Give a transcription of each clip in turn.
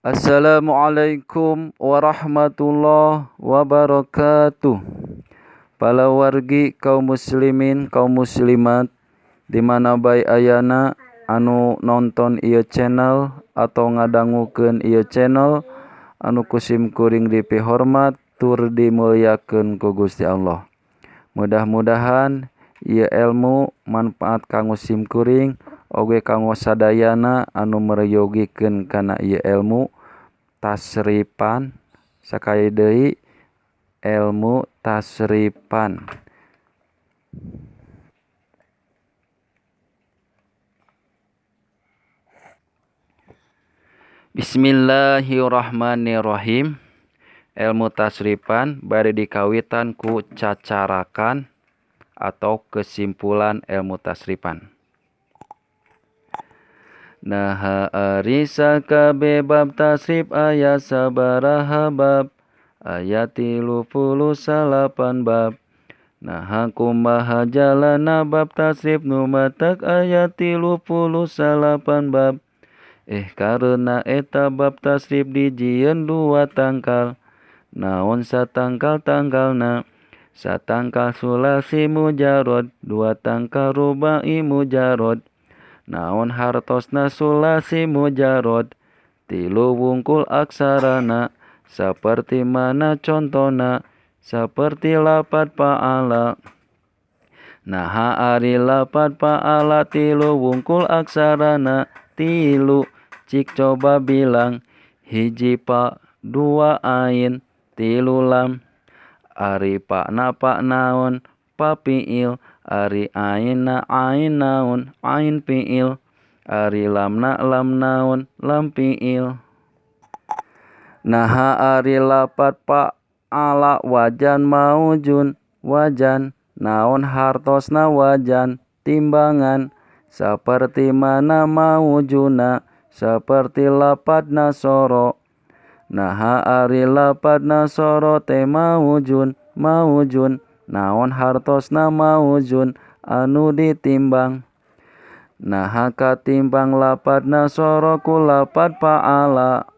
Assalamualaikum warahmatullahi wabarakatuh. Palawargi kaum muslimin kaum muslimat di mana bae ayana anu nonton ieu channel atau ngadangukeun ieu channel anu kusim kuring dipihormat tur dimuliakeun ku Gusti Allah. Mudah-mudahan ieu ilmu manfaat kanggo sim kuring oge kanggo sadayana anu meryogikeun kana ieu ilmu tasrifan, sakali deui ilmu tasrifan. Bismillahirrahmanirrahim. Ilmu tasrifan bade dikawitan ku cacarakan atau kesimpulan ilmu tasrifan. Naha ari sakabeh bab tasrif aya sabaraha bab, aya 39 bab. Naha kumaha jalana bab tasrif nu matak aya 38 bab. Karena eta bab tasrif dijieun dua tangkal. Naon satangkal-tangkalna? Satangkal sulasi mujarod, dua tangkal rubai mujarod. Naon hartosna sulasi mujarod? Tilu wungkul aksarana, saperti mana contona, saperti lapad pa'ala. Naha ari lapad pa'ala tilu wungkul aksarana, tilu cik coba bilang, hiji pa, dua ain, tilu lam. Ari pakna pak naon, pa fiil. Ari aina ain naon, ain fiil. Ari lamna lam naon, lam fiil. Naha ari lapad pa'ala wajan maujun, wajan. Naon hartosna wajan, timbangan. Saperti mana maujuna, saperti lapad nasoro. Naha ari lapad nasoro teh maujun, maujun. Naon hartosna maujun anu ditimbang. Naha katimbang lapad nasoro ku lapad pa'ala.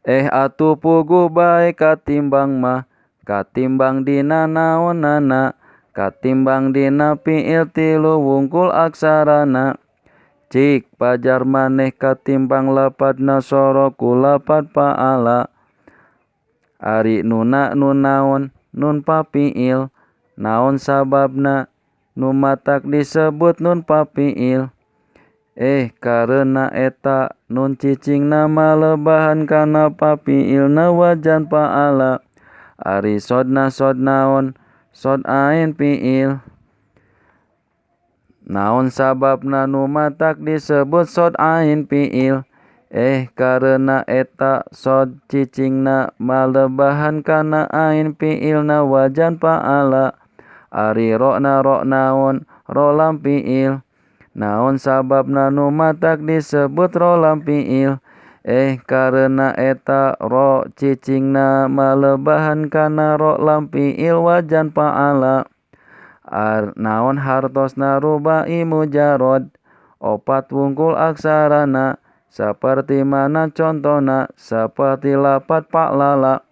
Atuh puguh bae katimbang mah, katimbang dina naonana, katimbang dina fiil tilu wungkul aksarana. Cik pajar maneh katimbang lapad nasoro ku lapad pa'ala. Ari nuna nun naon, nun pafiil. Naon sababna nu matak disebut nun pafiil? Karena eta nun cicingna malebahan kana pafiilna wajan pa'ala. Ari sodna sod naon, sod ain fiil. Naon sababna nu matak disebut sod ain fiil? Karena eta sod cicingna malebahan kana ain fiilna wajan pa'ala. Ari rokna rok naon, ro lam fiil. Naon sababna nu matak disebut ro lam fiil? Karena eta ro cicingna malebahan kana ro lam fiil wajan pa'ala. Naon hartosna rubai mujarod, opat wungkul aksarana, saperti mana contona, saperti lapad pa'lala.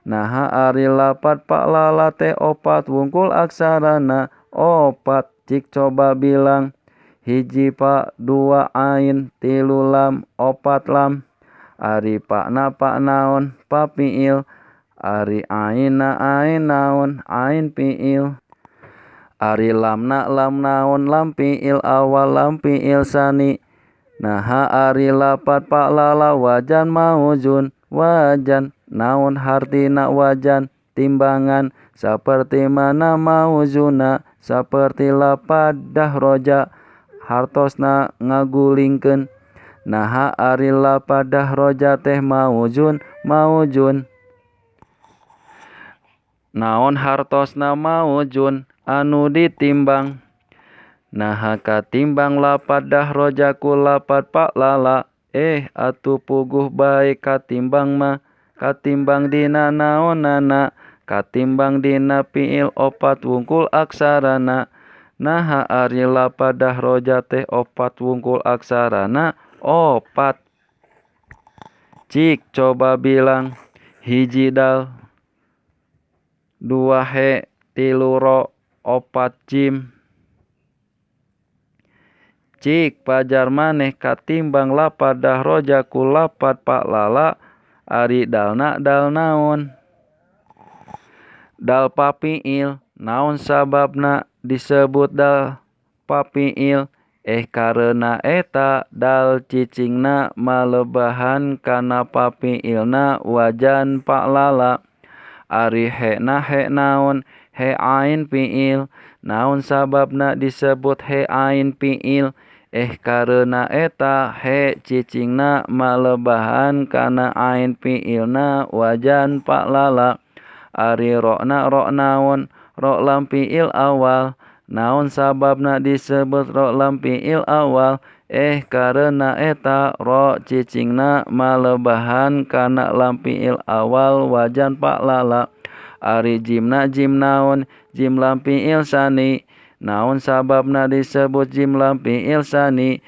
Naha ari lapad pa'lala teh opat wungkul aksarana, opat cik coba bilang, hiji pa, dua ain, tilu lam, opat lam. Ari pakna pak naon, pa fiil. Ari aina ain naon, ain fiil. Ari lamna lam naon, lam fiil awal, lam fiil sani. Naha ari lapad pa'lala wajan maujun, wajan. Naon hartina wajan, timbangan. Saperti mana maujuna, saperti lapad dahroja, hartosna ngagulingkeun. Naha ari lapad dahroja teh maujun, maujun. Naon hartosna maujun anu ditimbang. Naha katimbang lapad dahroja ku lapad pa'lala. Atuh puguh bae katimbang mah, katimbang dina naonana, katimbang dina fiil opat wungkul aksarana. Naha ari lapad dahroja teh opat wungkul aksarana, opat. Cik coba bilang hiji dal 2 he 3 ro 4 jim. Cik pajar maneh katimbang lapad dahroja ku lapad pa'lala ari dalna dal naon? Dal papiil. Naon sababna disebut dal papiil? Karena eta dal cicingna malebahan kana papiilna wajan pa'lala. Ari hena he naon? He ain piil. Naon sababna disebut he ain piil? Karena eta he cicingna malebahan kana ain piilna wajan pa'lala. Ari rokna rok naon? Rok lam piil awal. Naon sababna disebut ro lam piil awal? Karena eta ro cicingna malebahan kana lam piil awal wajan pa'lala. Ari jimna jim naon? Jim lam piil sani. Naon sababna disebut jim lam piil sani?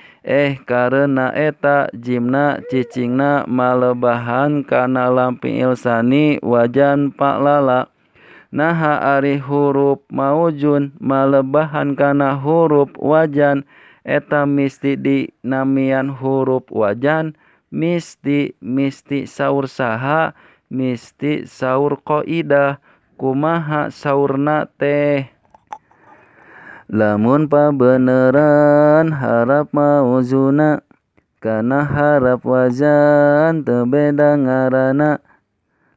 Karena eta jimna cicingna malebahan kana lam piil sani wajan pa'lala. Naha ari huruf maujun malebahan kana huruf wajan eta misti dinamian huruf wajan misti misti saur saha misti saur qaidah kumaha saurna teh. Lamun pabeneran harap mauzuna kana harap wazan teu beda ngaranna.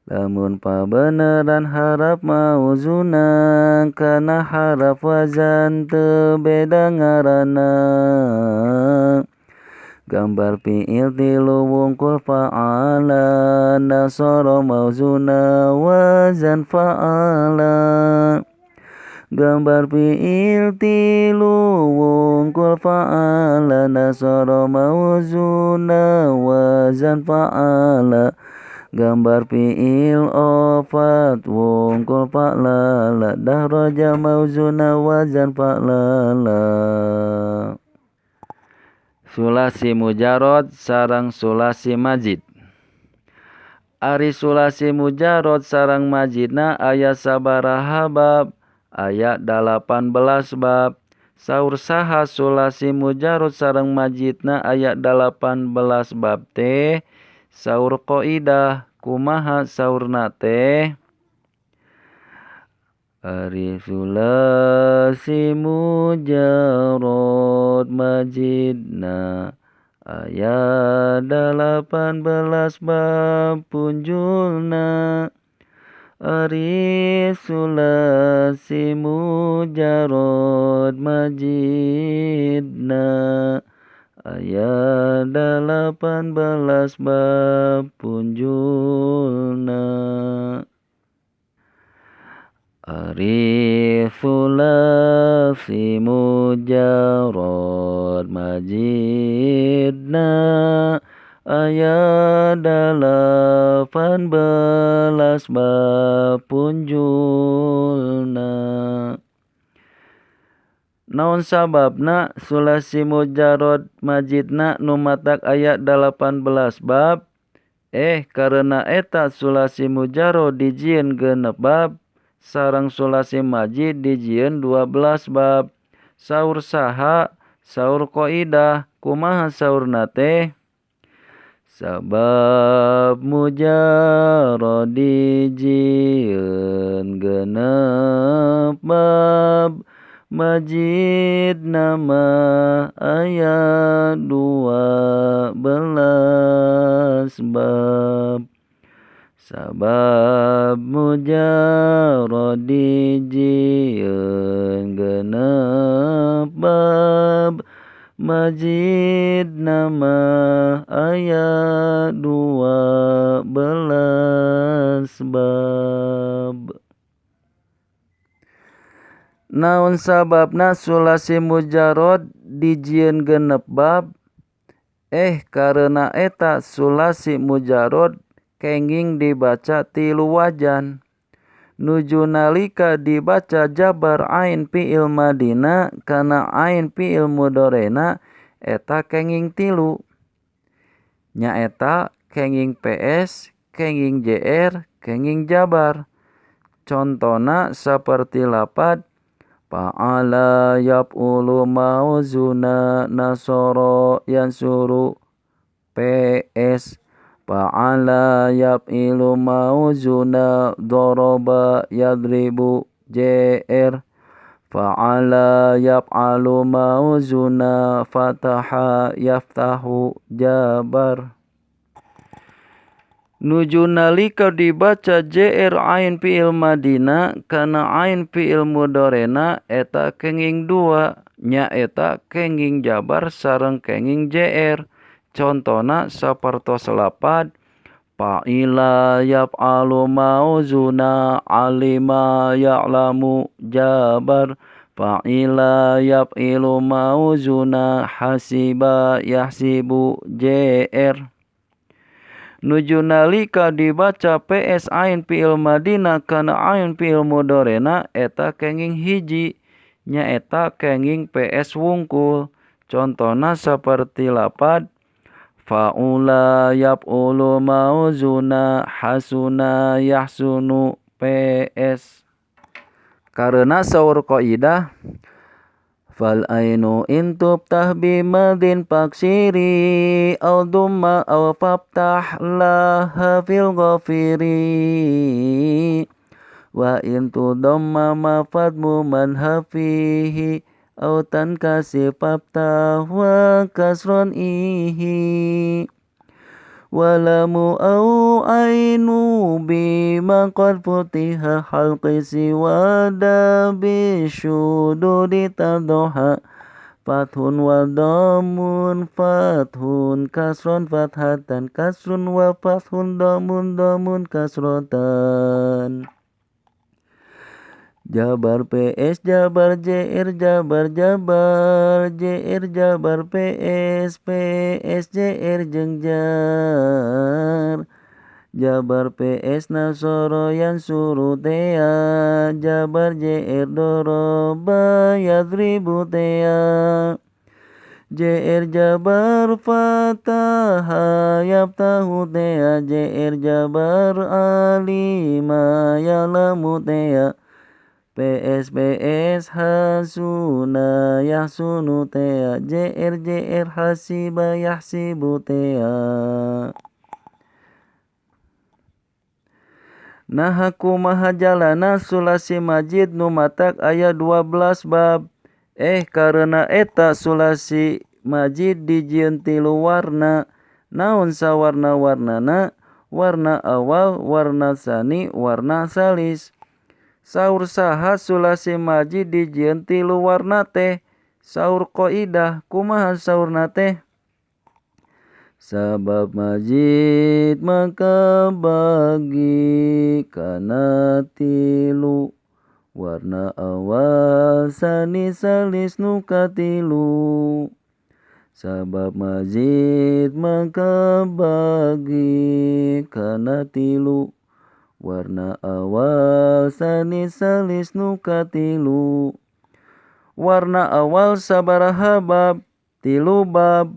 Lamun pabeneran harap mauzuna kana harap wazan teu beda ngaranna. Gambar fiil tilu wungkul fa'ala nasara mauzuna wazan fa'ala. Gambar fiil tilu wungkul fa'ala nasara mauzuna wazan fa'ala. Gambar fiil 4 wungkul fa'lala dahroja mauzuna wazan fa'lala. Sulasi mujarod sarang sulasi majid. Ari sulasi mujarod sarang majidna aya sabaraha bab? Aya 18 bab. Saur saha sulasi mujarod sarang majidna aya 18 bab teh? Saur qaidah kumaha saurna teh? Ari sulasi mujarod majidna aya 18 bab punjulna. Ari sulasi mujarod majidna aya 18 bab punjulna. Ari sulasi mujarod majidna aya 18 bab punjulna. Naon sababna sulasi mujarod majidna nu matak aya 18 bab? Karena eta sulasi mujarod dijieun 6 bab sareng sulasi majid dijieun 12 bab. Saur saha? Saur qaidah kumaha saurna teh? Sabab mujarod dijieun 6 bab majid nama aya 12 bab. Sabab mujarod dijieun 6 bab majid nama aya 12 bab. Naon sababna sulasi mujarod dijieun 6 bab? Karena eta sulasi mujarod kenging dibaca 3 wajan. Nuju nalika dibaca jabar ain fiil madina kana ain fiil mudorena eta kenging 3. Nyaeta Kenging PS, kenging JR, kenging jabar. Contona seperti lapad fa'ala yaf'ulu mauzuna nasoro yansuru PS, fa'ala yaf'ilu mauzuna doroba yadribu JR, fa'ala yaf'alu mauzuna fataha yaftahu jabar. Nuju nalika dibaca JR ain fi'il madina kana ain fi'il mudorena eta kenging dua, nyaeta kenging jabar sareng kenging JR. Contona sapertos lapad fa'ila yaf'alu mauzuna alima ya'lamu jabar, fa'ila yaf'ilu mauzuna hasiba yahsibu JR. Nuju nalika dibaca PS ain fi'il madina kana ain fi'il mudorena eta kenging hiji, nyaeta kenging PS wungkul. Contona saperti lapad fa'ula yaf'ulu mauzuna hasuna yahsunu PS. Karena saur qaidah fal ainu in tuftah bimadin faksiri aw dumma aw faftah laha fil ghafiri wa in tudamma ma fadmu man hafihi aw tankasi faftah wa kasron ihi walamu aw ainu bima qad futiha halqi siwada bisyududi tadoha fathun wa dhamun fathun kasron fathatan kasrun wa fathun dhamun dhamun kasrotan. Jabar PS jabar JR jabar jabar JR jabar PS PS JR jeung jar jabar PS nasoro yansuru tea jabar JR doroba yadribu tea JR jabar fataha yaftahu tea JR jabar alima ya'lamu tea PS PS hasuna yahsunu tea JR JR hasiba yahsibu tea. Nah kumaha jalana sulasi majid nu matak aya 12 bab. Karena eta sulasi majid dijieun tilu warna. Naon sawarna-warnana? Warna awal, warna sani, warna salis. Saur saha sulasi majid dijieun tilu warna teh? Saur qaidah kumaha saurna teh? Sabab majid maka bagi kana tilu warna awal sani salis nu katilu. Sabab majid maka bagi kana tilu warna awal sani salis nu katilu. Warna awal sabaraha bab? 3 bab.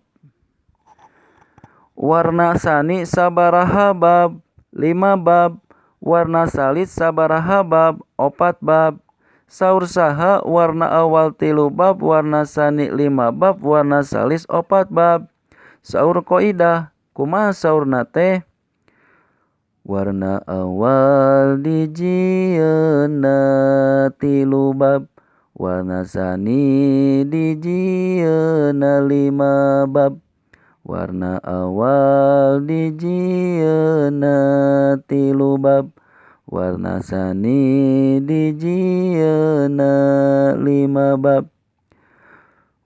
Warna sani sabaraha bab? 5 bab. Warna salis sabaraha bab? 4 bab. Saur saha warna awal 3 bab, warna sani 5 bab, warna salis 4 bab. Saur qaidah kumaha saurna teh? Warna awal dijieunna 3 bab, warna sani dijieunna 5 bab. Warna awal dijieunna 3 bab, warna sani dijieunna 5 bab.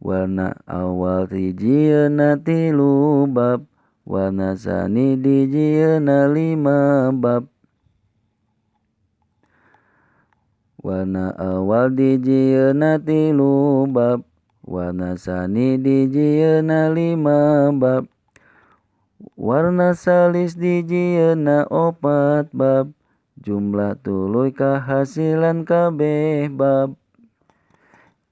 Warna awal dijieunna 3 bab, warna sani dijieunna 5 bab. Warna awal dijieunna 3 bab, warna sani dijieunna 5 bab. Warna salis dijieunna 4 bab. Jumlah tuluy kahasilan kabeh bab.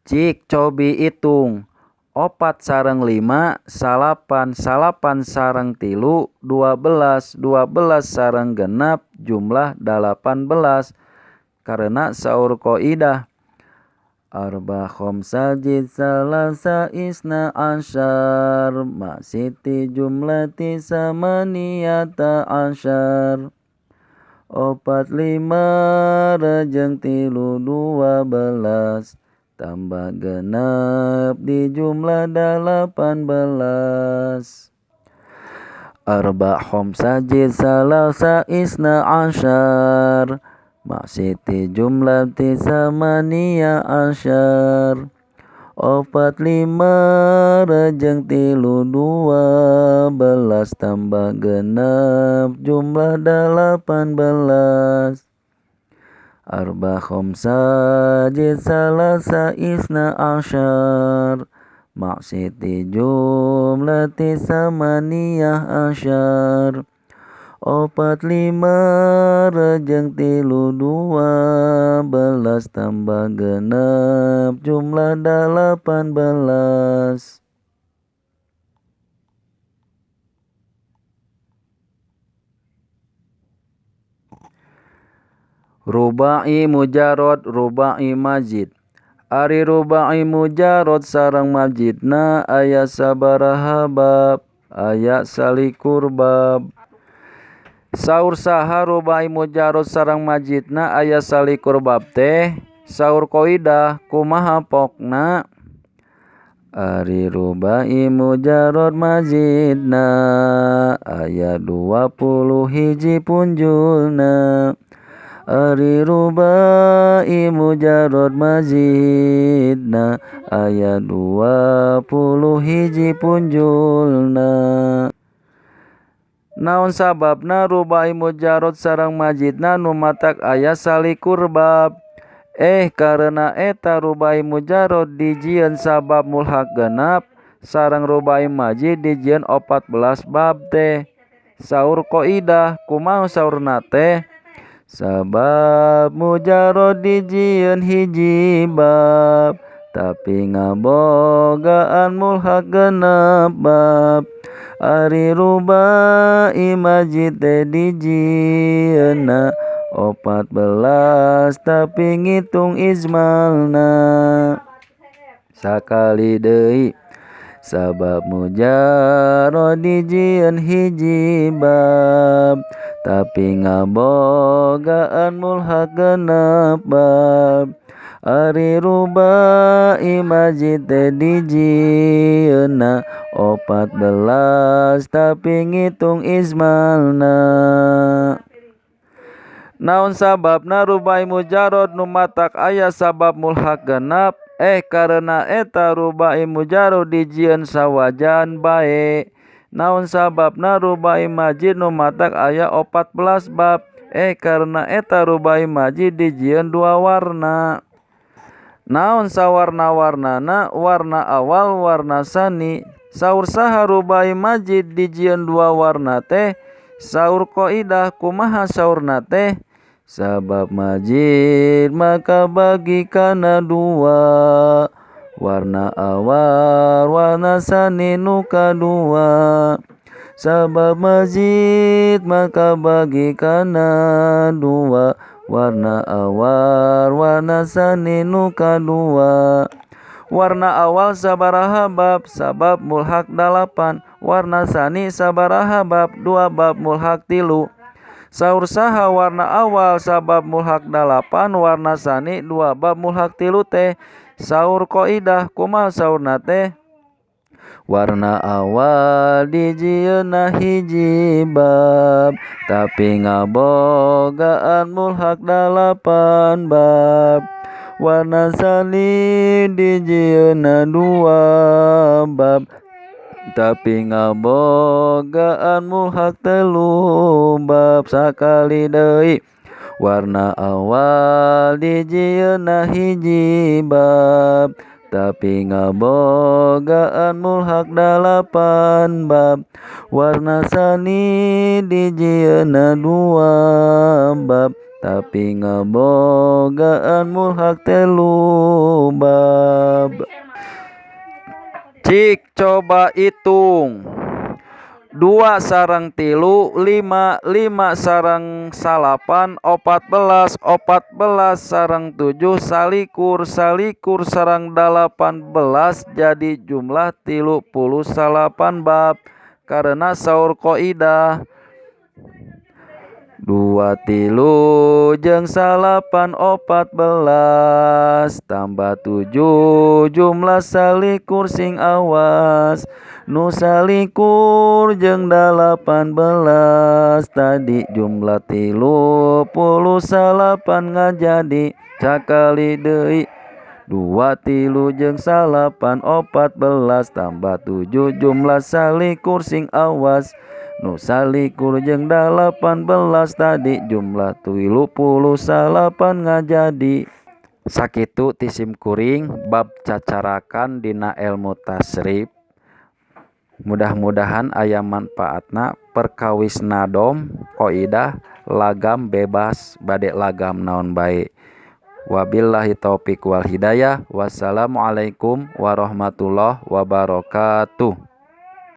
Cik cobi itung. Opat sareng 5 salapan, salapan sareng 3 12, 12 sareng genep jumlah 18 karena saur qaidah arba khamsa jid salasa isna asyar masiti jumlati samaniyata asyar. 4 5 rejeng 3 12 tambah genep di jumlah 18. Arba khamsa jid salasa isna asyar masiti jumlah samaniyah asyar. 4 5 rejeng 3 12 tambah genep jumlah 18. Arba khamsa jid salasa isna asyar maksiti jumlati samaniyah asyar. 4 5 rejeng 3 12 tambah genep jumlah 18. Rubai mujarad rubai mazid. Ari rubai mujarad sareng mazidna aya sabaraha bab? Aya 21 bab. Saur saha rubai mujarad sareng mazidna aya 21 bab teh? Saur qaidah kumaha pokna? Ari rubai mujarad mazidna aya 21 punjulna. Ari rubai mujarad mazidna aya 21 punjulna. Naon sababna rubai mujarad sareng mazidna nu matak aya 21 bab? Karena eta rubai mujarad dijieun sabab mulhaq genep sareng rubai mazid dijieun 14 bab teh. Saur qaidah kumaha saurna teh? Sabab mujarad dijieun hiji bab tapi ngabogaan mulhaq genep bab. Ari rubai mazid teh dijieunna 14 tapi ngitung ijmalna. Sakali deui sabab mujarad dijieun hiji bab tapi ngabogaan mulhaq genep bab. Ari rubai mazid teh dijieunna 14 tapi ngitung ijmalna. Naon sababna rubai mujarad nu matak aya sabab mulhaq genep? Karena eta rubai mujarad dijieun sawajan bae. Naon sababna rubai mazid nu matak aya 14 bab? Karena eta rubai mazid dijieun dua warna. Naon sawarna-warnana? Warna awal warna sani. Saur saha rubai mazid dijieun dua warna teh? Saur qaidah kumaha saurna teh? Sabab mazid maka bagi kana dua, warna awal warna sani nu kadua. Sabab mazid maka bagi kana dua, warna awal warna sani nu kadua. Warna awal sabaraha bab? Sabab mulhaq 8. Warna sani sabaraha bab? 2 bab mulhaq 3. Saur saha warna awal sabab mulhaq 8, warna sani 2 bab mulhaq 3 teh? Saur qaidah kumaha saurna teh? Warna awal dijieunna hiji bab tapi ngabogaan mulhaq 8 bab. Warna sani dijieunna 2 bab tapi ngabogaan mulhaq 3 bab. Sakali deui warna awal dijieunna hiji bab tapi ngabogaan mulhaq 8 bab. Warna sani dijieunna 2 bab tapi ngabogaan mulhaq 3 bab. Cik coba hitung. 2 sareng 3 5, 5 sareng 9 14, 14 sareng 7 salikur, salikur sareng 18 jadi jumlah 39 bab. Karena saur kaidah 2 3 jeung 9 14 tambah 7 jumlah salikur sing awas. Nu salikur jeung 18 tadi jumlah 39 ngajadi sakali deui. 2 3 jeung 9 14 tambah 7 jumlah salikur sing awas. Nu salikur jeung 18 tadi jumlah 39 ngajadi. Sakitu ti sim kuring bab cacarakan dina ilmu tasrif. Mudah-mudahan aya manfaatna perkawis nadom kaidah lagam bebas bade lagam naon bae. Wabillahi taufik wal hidayah. Wassalamualaikum warahmatullahi wabarakatuh.